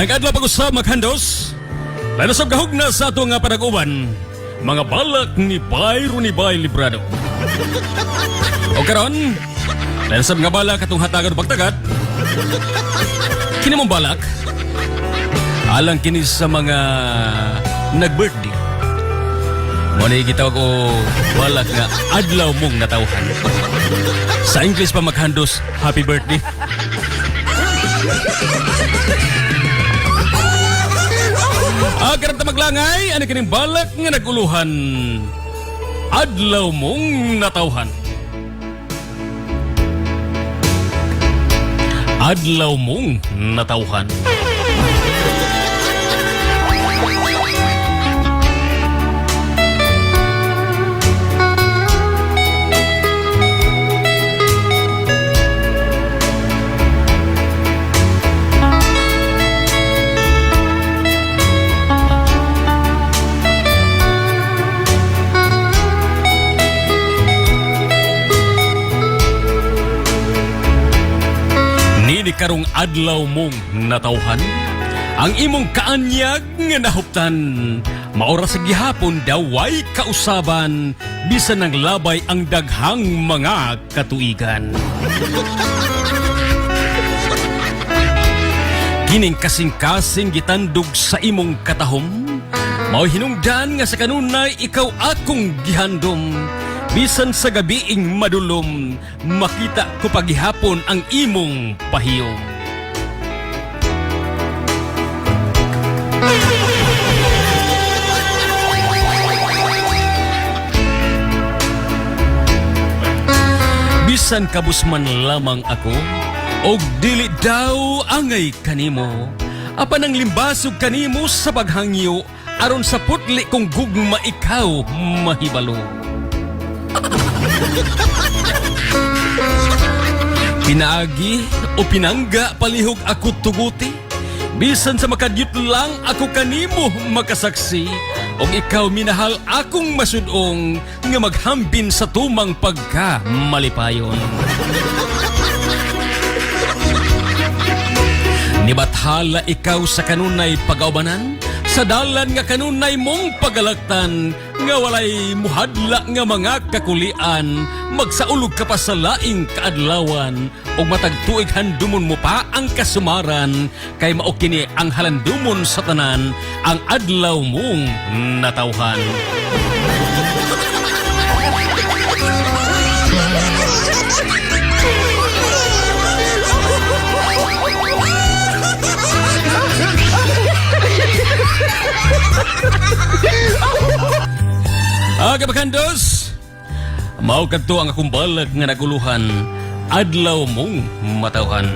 Nag-adlaw pag-usab, maghandos. Lain sa gahugna sa ato nga panag-uban, mga balak ni Bay Ronnie Librado. O karon, lain sa mga balak atong hatagan og pagtagat. Kini mong balak, alang kini sa mga nag-birthday. Mo ni gitawag og balak nga adlaw mong natawhan. Sa English pa, maghandos, happy birthday. Ah, karon ta maglangay, ano kining balak nga naguluhan? Adlaw mong natawhan. Adlaw mong natawhan. Nini karong adlaw mong natawhan, ang imong kaanyag nga nahuptan, maora sa gihapon daway kausaban, bisan ang labay ang daghang mga katuigan. Kining kasing-kasing gitandog sa imong katahom, mao hinungdan nga sa kanunay ikaw akong gihandom. Bisan sa gabiing madulom, makita ko pagihapon ang imong pahiyom. Bisan kabus man lamang ako, og dili daw angay kanimo, apan ang limbasog kanimo sa paghangyo, aron sa putli kong gugma ikaw mahibalo. Pinaagi o pinangga palihog ako tuguti, bisan sa makadyot lang ako kanimo makasaksi, og ikaw minahal akong masudong nga maghambin sa tumang pagka malipayon. Nibathala ikaw sa kanunay pagaubanan, sa dalan nga kanunay mong pagalaktan, nga walay muhadla nga mga kakulian, magsaulog ka pa sa laing kaadlawan, ug matag tuig handumon mo pa ang kasumaran, kay mao kini ang halandumon sa tanan, ang adlaw mong natawhan. Aga bakandos, mao kadto ang akong balag nga naguluhan, adlaw mong matawhan.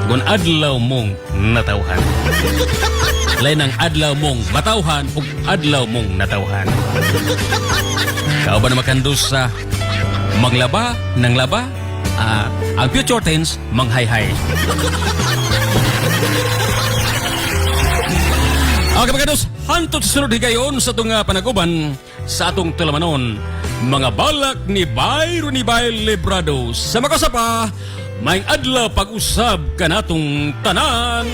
Gun adlaw mong natawhan. Lain ang adlaw mong matawhan ug adlaw mong natawhan. Kauban na makandos sa manglaba ng laba, ang future tense, manghayhay. Okay, mga hantod sa sunod higayon sa itong panaguban sa atong tulamanon, mga balak ni Bay Ronnie Bay Librado. Sa makasapa, may adlaw pag-usab kanatong tanan.